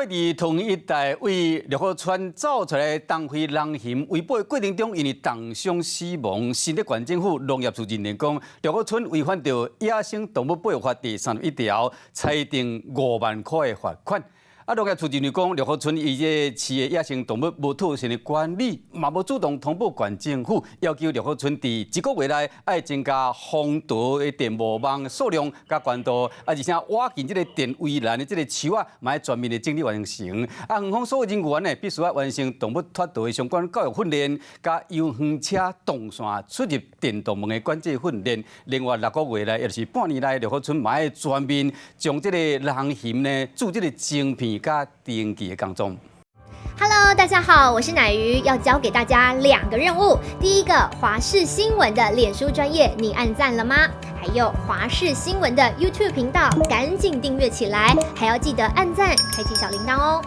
月佇桃園一帶對六福村走出來東非人熊圍捕的過程中，因為凍傷死亡。新竹縣政府農業處認定講，六福村違反著野生動物保育法第31條，裁定5萬箍的罰款。啊，農業處認為講，六福村伊這飼的野生動物無妥善的管理，嘛無主動通報縣政府，要求六福村佇一個月內愛增加防盜的電捕網數量佮懸度，啊，而且挖近這个電圍欄的這个樹仔，嘛愛全面的整理完成。啊，園方所有人員呢，必須愛完成動物脫逃的相關教育訓練，佮遊園車動線出入電動門的管制訓練。另外6個月內，也就是半年內，六福村嘛愛全面將這个人熊呢，做這个晶片佮登記的工作。 Hello，大家好，我是乃瑜，要教給大家兩個任務。第一個，華視新聞的臉書專頁，你按讚了嗎？還有華視新聞的 YouTube 頻道，趕緊訂閱起來，還要記得按讚，開啟小鈴鐺哦。